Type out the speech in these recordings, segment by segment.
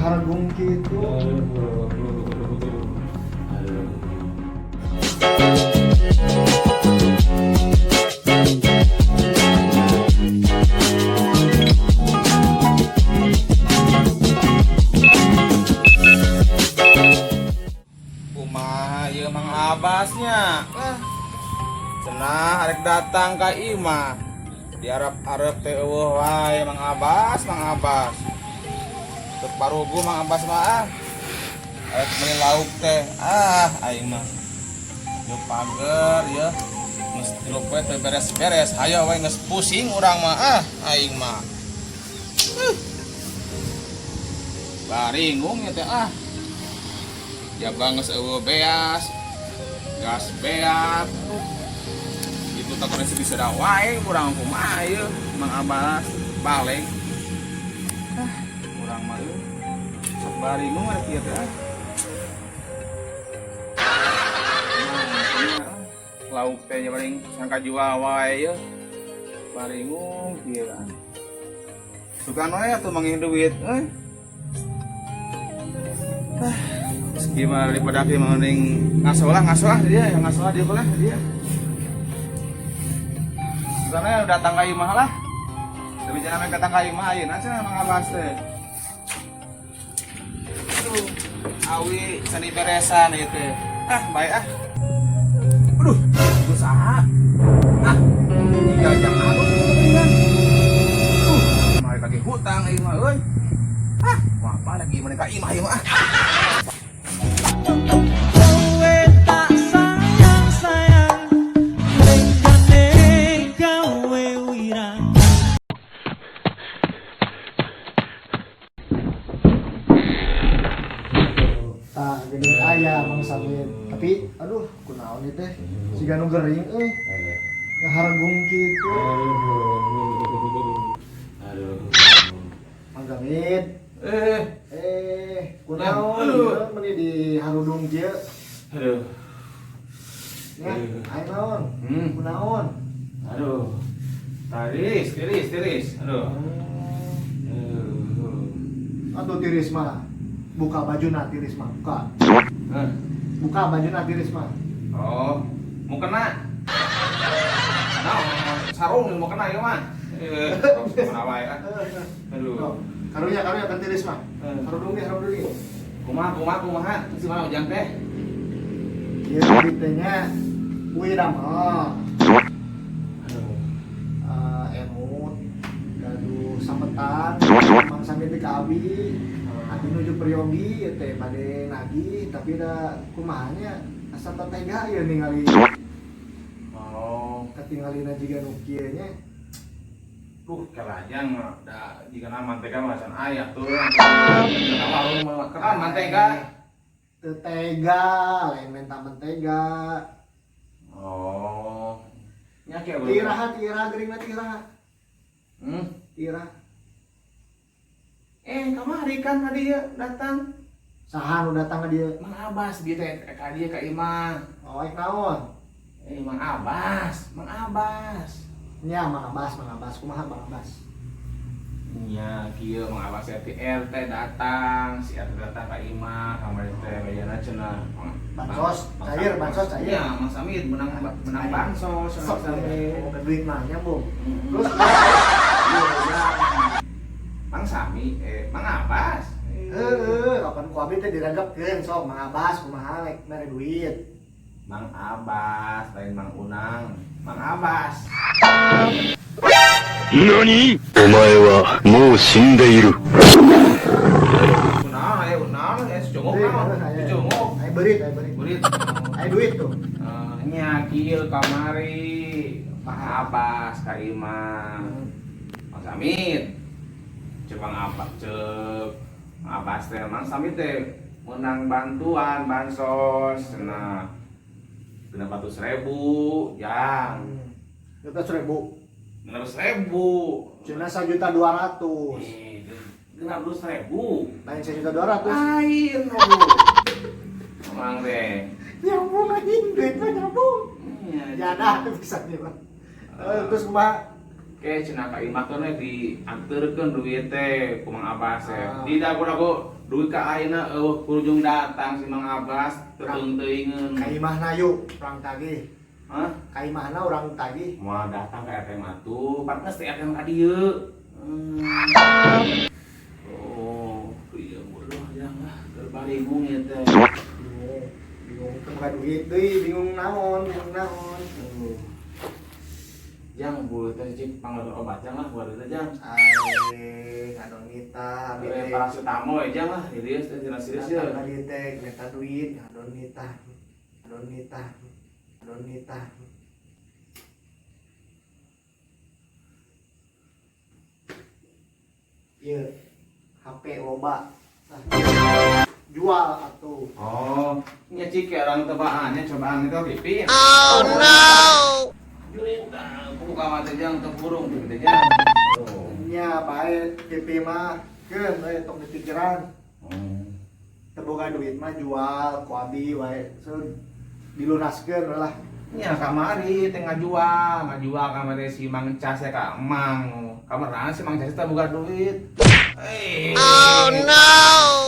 Ngahargung kitu. Aduh. Kumaha ieu Mang Abbasnya? Ah. Cenah arek datang ka imah. Diarep-arep teh euweuh wae Mang Abbas, Mang Abbas. Teu parugu Mang Abbas mah ah. Arek meuli lauk teh. Ah, aing mah. Yo pager ya. Geus 3 poe teu beres-beres. Hayo we, geus pusing urang mah ah, aing mah. Baringung ya teh ah. Jaba geus euweuh beas. Gas beak. Itu tak kena sedih sedang wae urang, kumaha ieu Mang Abbas balik. Ah, urang mah euy. Sok baringung ada kieu teh ah. Nah, lauk teh nya paling sangka jual wae ieu. Baringung kieu ah. Sugan wae atuh manggih duit euy. Ah, gimana daripada aku mending ngaso lah, ngaso lah dia, yang ngaso lah dia lah dia. Soalnya datang ka imah lah. Tapi jangan main datang ka imah ayeuna cenah Mang Abbas teh. Aduh, awi sani beresan ieu teh. Ah, baik ah. Aduh, itu saha? Ah, tiga jam aduh kepentingan. Mereka lagi hutang ieu mah euy. Ah, wah apa lagi mereka imah ieu mah ah. Kowe tak sayang sayang, lenggane gawe wirang. Tah, geuning aya Mang Samit. Tapi aduh, kunaon ieu teh? Siga nu gering euy. Ngahargung kitu. Aduh. Mang Samit. Eh, Eh, kunaon Aduh. ieu meuni di harudung kieu? Aduh. Ya, aya naon? Kunaon? Aduh. Tiris, tiris, tiris. Aduh. Aduh. Atuh tiris mah. Buka bajuna tiris mah, buka. Eh. Buka bajuna tiris mah. Oh, mau kena. Nah, sarung mau kena ya mah. Eh, kena wae ah. Aduh. Tuh, karunya karunya kan tiris mah. Eh. Harudung ge, harudung ge. Kumaha, kumaha, kumaha? Terus gimana ujang teh? Ieu duit teh nya uih damel. Aduh. Eh, emut gaduh sametan Mang Samit teh ka abi. Abi nuju peryogi ieu teh bade nagih, tapi da kumaha nya, asa teu tega ieu ningali Oh, katingalina jiga nu kieu nya. Duh, kerajaan mah da jika nama mantega mah can aya tuh. Kana warung mah kan mantega. Teu tega, lain menta mentega. Oh. Nya kieu. Tiraha tiraha geuringna tiraha? Tiraha? Eh, kamari kan tadi ya datang. Saha nu datang ka dieu? Mang Abbas gitu ya, ka dieu ka imah. Oh, ek naon? Eh, Mang Abbas, Mang Abbas. Nya Mang Abbas, Mang Abbas kumaha Mang Abbas? Nya kieu Mang Abbas teh RT datang, si RT datang ka imah, kamari teh bayarna cenah. Bansos, cair, bansos cair. Iya, Mang Samit menang menang bansos, Mang Sok Samit. oh, duit mah nyambung. Terus Terus iya, Mang Sami, eh Mang Abbas. Heeh, kapan ku abi teh diregepkeun sok Mang Abbas kumaha rek mere duit. Mang Abbas, lain Mang Unang. Mang Abbas. 何お前はもう死んでいる。 Kunaon aya naon aya cunguk naon? Cunguk. Aya beurit, aya beurit. Beurit. Aya duit tuh. Eh, nya kieu kamari Pak Abbas ka imah. Mang Samit. Cek Mang Abbas, cek Mang Abbas teh Mang Samit teh menang bantuan bansos cenah 600.000 jang. 600.000. 600.000. Cenah 1.200.000. Eh, 600.000. Lain 1.200.000. Lain aduh. Emang teh. Nyambung anjing duit mah nyambung. Iya. Jadah bisa nih, Bang. Eh, terus kumaha? Oke, cenah ka imah teh dianterkeun duit teh ku Mang Abbas teh. Ah. Di dago-dago Duit ka ayeuna euweuh kurujung datang si Mang Abbas teuing teuingeun. Ka imahna yuk, urang tagih. Hah? Ka imahna urang tagih. Moal datang ka RT mah tuh, partner teh RT ka dieu. Oh, iya bodoh jang lah, terbaringung ya teh. Bingung, bingung teu boga duit deui, bingung naon, bingung naon. Aduh. Jang, bu teh cik panglatur obat jang lah buat itu jang. Ai, ngadonita, abi Eh, teh. paracetamol ya jang lah, serius teh jelas serius ya. Datang ka dieu teh minta duit, ngadonita. Ngadonita. Ngadonita. Ieu HP loba. Nah, jual atuh. Oh, nya cik kayak orang tebaannya cobaan itu TV. Oh no. Duit dah, buka mata jang terkurung gitu jang. Oh. Nya bae TV mah keun we tong dipikiran. Teu boga duit mah jual ku abi wae. So dilunaskeun lah. Nya kamari teh ngajual kamari si Mang Cas ya ka Mang. Kamarana si Mang Cas teh boga duit. Eh. Oh no.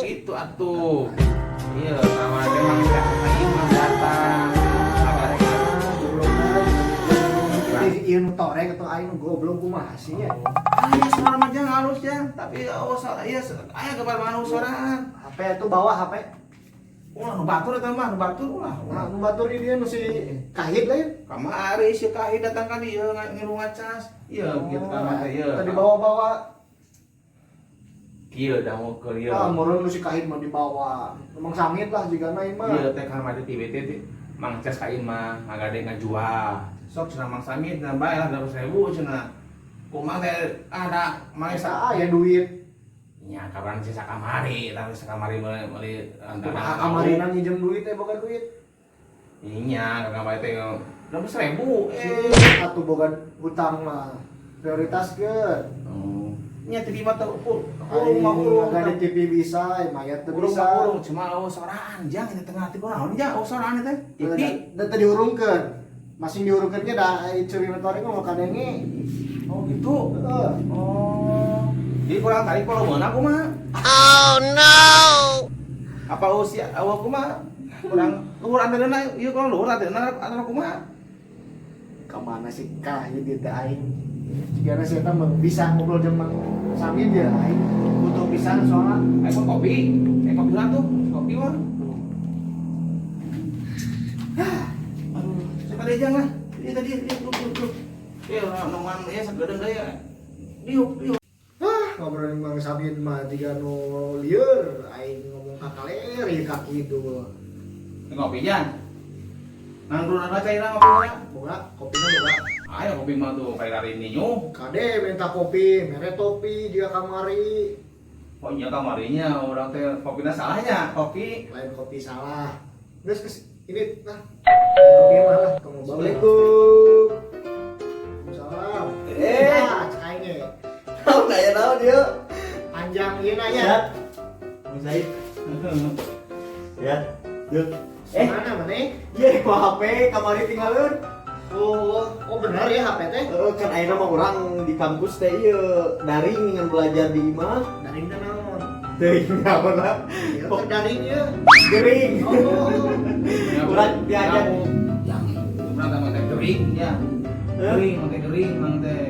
Itu atuh. Iya, kamari teh Mang Cas ka imah datang. Kabar Ieu nu torek atau aing nu goblok kumaha sih nya? Aya suara mah jang halus jang, tapi oh salah iya aya kabar mana sorangan. HP itu bawa HP. Ulah nu batur eta mah, nu batur ulah. Nah, nu batur di dieu nu si Kahit lain. Kamari si Kahit datang ka dieu ngilu ngacas. Iya, gitu kamari teh ieu. Tadi bawa-bawa. Kieu dangu keur ieu. Ah, meureun nu si Kahit mah dibawa. Emang sangit lah jigana ieu mah. Ieu teh kamari ti BT teh Mang Cas ka imah ngagade ngajual. Sok cenah Mang Samit cenah bae lah 200.000 cenah. Kumaha teh ada Mang Asa aya duit. Nya kapan sih sakamari, tapi sakamari meuli Kumaha kamarina nginjem duit teh boga duit. Iya, kamari teh 200.000. Eh, atuh boga hutang mah prioritaskeun. Oh. Nya teh mah teu Aing urung mah urung. ngagade TV bisa, mayat teu Urung bisa. mah urung cuma eueuh sorangan jang di tengah teh kunaon jang eueuh sorangan teh. TV. Da teu diurungkeun. Masing diurungkeun ge da curi motor mah kadenge. Oh gitu. Heeh. Oh. Jadi kurang tarik kalau meunang kumaha? Oh no. Apa usia awak kumaha? Kurang luhur antenna ieu kurang luhur antenna antena kumaha? Ka mana sih kah ieu teh aing? Jigana si eta mah bisa ngobrol jeung Mang Samid ya aing butuh pisan soalna. Ayo kopi, kopi lah tuh, kopi mah. Aduh, siapa dia jangan lah. Dia tadi dia duduk. Dia nongan ya segedeung deui ya. Diuk, diuk. Hah, ngobrol jeung Mang Samid mah jiga nu lieur aing ngomong ka kaler ieu ka kidul. Ngopi jan. Nang dulu nang cai ngopi. Boga, kopina boga. Ayo kopi mah tuh kayak hari ini nyuh. Kade minta kopi, mere topi dia kamari. Oh iya kamarinya orang teh kopina salahnya, kopi. Lain kopi salah. Geus kes ini nah. Kopi mah lah, kamu bawa. Assalamualaikum. Salam. Eh. Nah, cek aing ge. Tahu nggak ya tahu dia? Panjang ieu nanya. Ya. Bang Said. Ya. Yuk. Eh, Mana maneh? iya ku HP kamari tinggalin. Oh, oh benar ya HP teh? Heeh, kan ayeuna mah urang di kampus teh ieu daring dengan belajar di imah. Daring teh naon? Teuing naon lah. Ya teh daring ieu. Gering. Oh. Urang diajar. Yang urang teh teh gering ya. Gering, mang teh gering, mang teh.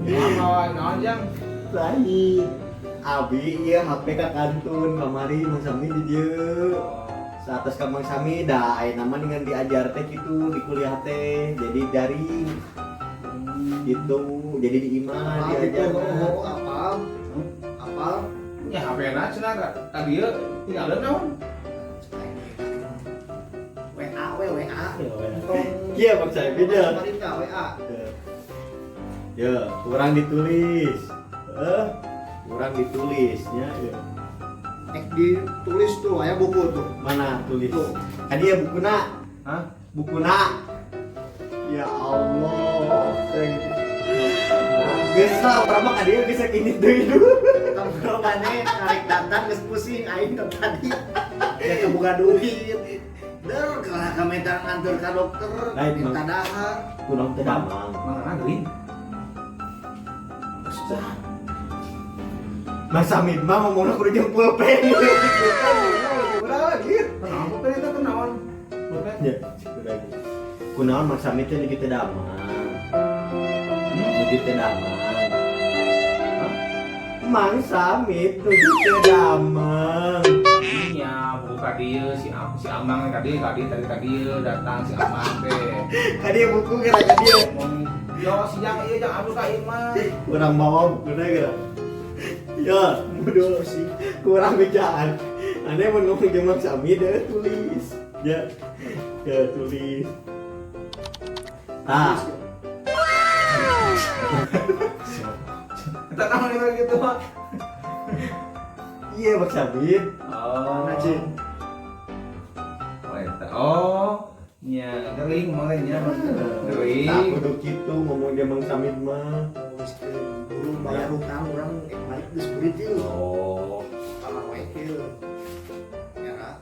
Naon naon jang? Lain. Abi ieu HP ka kantun kamari Mang Sami di dieu. Saatas ka Mang Sami da ayeuna mah dengan diajar teh kitu di kuliah teh jadi daring. Gitu, jadi di imah Ah, gitu. diajar. Oh, apal. Apal. Ya HP na cenah ka dieu tinggalin naon? WA we WA. Tong Iya, Bang Said, beda. Kemarin ka WA. Ya, kurang ditulis. Kurang ditulisnya ya. Ek ditulis tuh, aya buku tuh. Mana tulis? Tuh. Kan dia bukuna. Hah? Bukuna. Ya Allah. Geus lah, urang mah ka dieu geus ini deui dulu. Tongkrongannya narik datang geus pusing aing teh tadi. Ya kebuka duit. Der kalah ka minta nganter ka dokter, Lain, minta Mang. dahar. Kurang teh damang. Mang gering. Susah. Mang Samid mah ngomongna kudu jeung pulpen. Pulpen urang gitu. Kunaon pulpen eta kunaon? Pulpen. Ya, udah gitu. Kunaon Mang Samid teh nuju teu damang. Nuju teu damang. Hah? Mang Samid nuju teu damang. Iya, buku ka dieu si Amang ka dieu ka dieu tadi ka dieu datang si Amang teh. Ka dieu buku kira ka dieu. Ngomong yo siang ieu jangan anu ka imah. Kurang bawa bukuna kira. Ya, bodoh sih. Kurang bejaan. Aneh mau ngomong jeung Mang Samid deh tulis. Ya. Ya tulis. Ah, Eta naon ieu gitu mah. Iya Mang Samid. Oh. Mana, Cing? Oh, eta. Oh, nya gering mah nya. Gering. Tak kudu kitu ngomong jeung Mang Samid mah. Geus buru bayar hutang urang balik geus burit ieu. Oh. Kamar wae kieu. Era.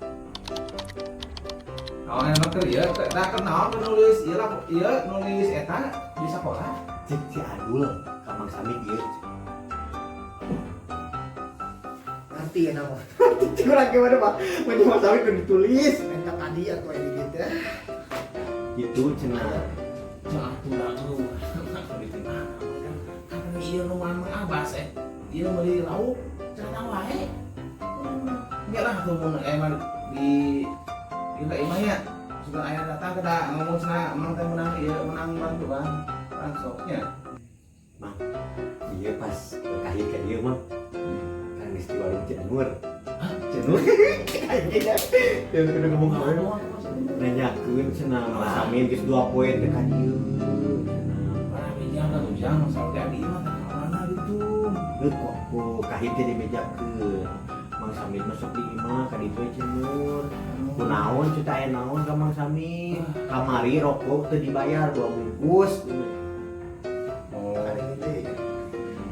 Oh, emang tuh ya, tak kenal nulis, iya lah, iya nulis eta di sekolah. Cik si Adul ka Mang Samid ieu. Nanti ya nama. Cik urang gimana Pak? Mun jeung Mang Samid kudu ditulis. Minta tadi atau ini gitu ya. Gitu cenah. Jangan atuh tuh, kan iya nu Mang Abbas iya beli lauk, cenah wae. Enggak lah tuh mun emang di di imah nya suka aya datang kita ngomong cenah emang teh menang ieu menang bantuan bansosnya. Mang, iya pas kahit ka dieu mah. Kan geus di warung Cenur. Hah? Cenur? Kayaknya yang kudu ngomong apa? Nanyakeun cenah Mang Samid geus 2 poe teh ka dieu. Cenah. Parah bijang lah ujang masalah jadi mah teh mana gitu. Heuh kok ku kahit teh dibejakeun. Mang Samid masuk di imah ka ditu Cenur. Kunaon cuta aya naon ka Mang Samid? Kamari rokok teu dibayar 2 bungkus. Oh. Ada ini teh.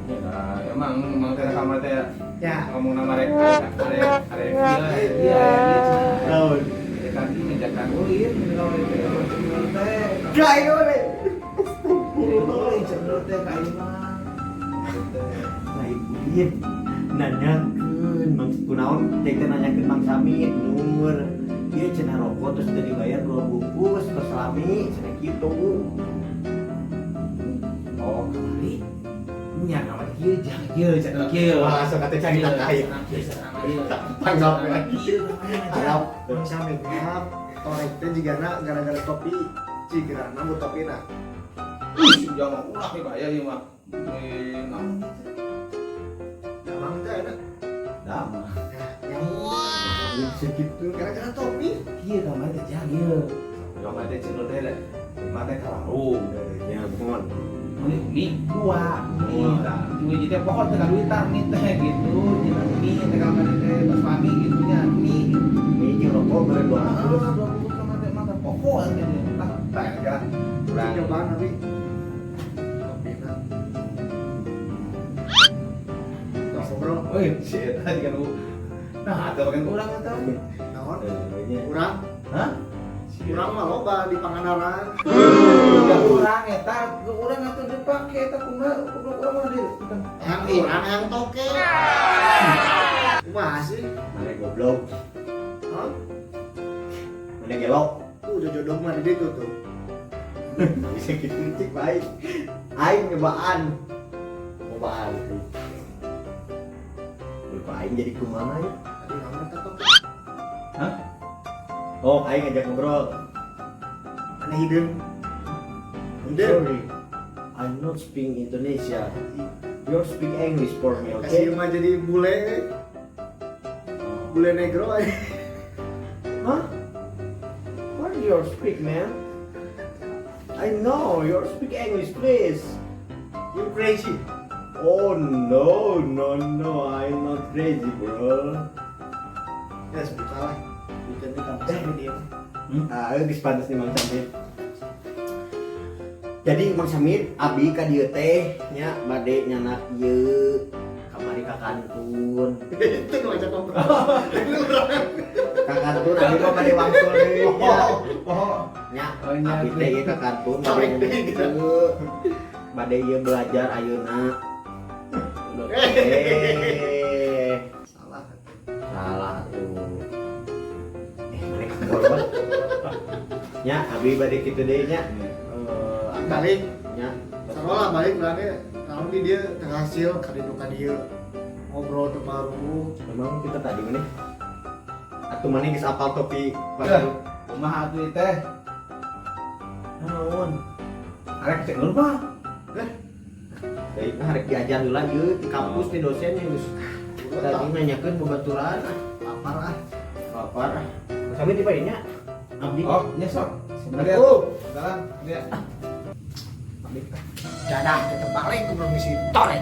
Ya, nah, emang emang teh kamar teh Ya, ngomong nama rek arek arek iya iya iya Naon? iya tadi ngejakan ulin kalau itu cenul teh Gak itu we. ulin cenul teh ka imah Lain ulin nanyakeun Mang kunaon teh teh nanyakeun Mang Samid Nur. Ieu cenah rokok terus teu dibayar 2 bungkus terus lami cenah kitu. Oh, kamari nya kamari kieu jang kieu cenul kieu. Wah, sok atuh carita kahit. Tanggap ya. Arab. Mang Samid mah torek teh jigana gara-gara topi cigerana bu topina. Ih, jangan ulah nih bahaya ieu mah. Eh, naon Damang teh enak. Dah. Nah, yang Segitu. gara-gara topi. Kieu kamari teh jang ieu. Kamari teh cenul teh mate ka warung. Ya, mohon. Mie, mie dua, mie tah. Duit teh pokok teh duitan mie teh gitu, jeung mie teh kamari teh pas mami gitu nya, mie. Mie jeung rokok bere 200. Ah, 20 kamari teh mah pokok teh. Tah, tah ya. Urang Cobaan tapi topina. Tuh, ngobrol. Woi, si eta jiga nu. Nah, atuh bagian urang eta. Naon? Nya. Urang, Hah? urang mah loba di Pangandaran. Tiga urang eta, urang atuh dipake eta kumaha goblok urang mah di. Yang urang yang toke. Kumaha sih? Mana goblok, Hah? mana gelok. Tuh udah jodoh mah di ditu tuh. Bisa gitu cik baik. Aing nyobaan. Nyobaan. Lupa aing jadi kumaha ya? Tadi ngomong eta toke. Hah? Oh, aing ngajak ngobrol. Aneh hideung. I'm sorry. I'm not speaking Indonesia. You speak English for me, okay? Kasih mah jadi bule. Bule negro aja. Huh? What do you speak, man? I know you speak English, please. You crazy. Oh no, no, no, I'm not crazy, bro. Ya sebut salah. Bikin di kampus sama dia. Ah, geus pantes nih Mang Samid. Jadi Mang Samid, abi ka dieu teh nya bade nyanak ieu kamari ka kantun. Itu nu ngajak ngobrol. Ka kantun abi mah bade wangsul deui nya. Oh, Nya, Oh, nya. abi teh ieu ka kantun bade Tarik deui gitu. ieu. Bade ieu belajar ayeuna. Eh. Salah tuh. Eh, mereka korban. Nya, abi bade kitu deui nya. Eh, Balik nya. Sarola balik berarti naon di dia teu hasil ka ditu ka dieu. Ngobrol teu paruh. Memang kita tadi mana? Atuh mana geus apal topi Eh, kumaha atuh teh? Naon? Arek cek dulu mah. Eh, Baik, nah rek diajar heula ieu di kampus di dosen yang geus tadi nanyakeun babaturan ah. Lapar ah. Lapar ah. Sami di nya. Abdi. Oh, nya sok. Assalamualaikum. Salam. Ya. Dadah, kita balik ke permisi. Torek.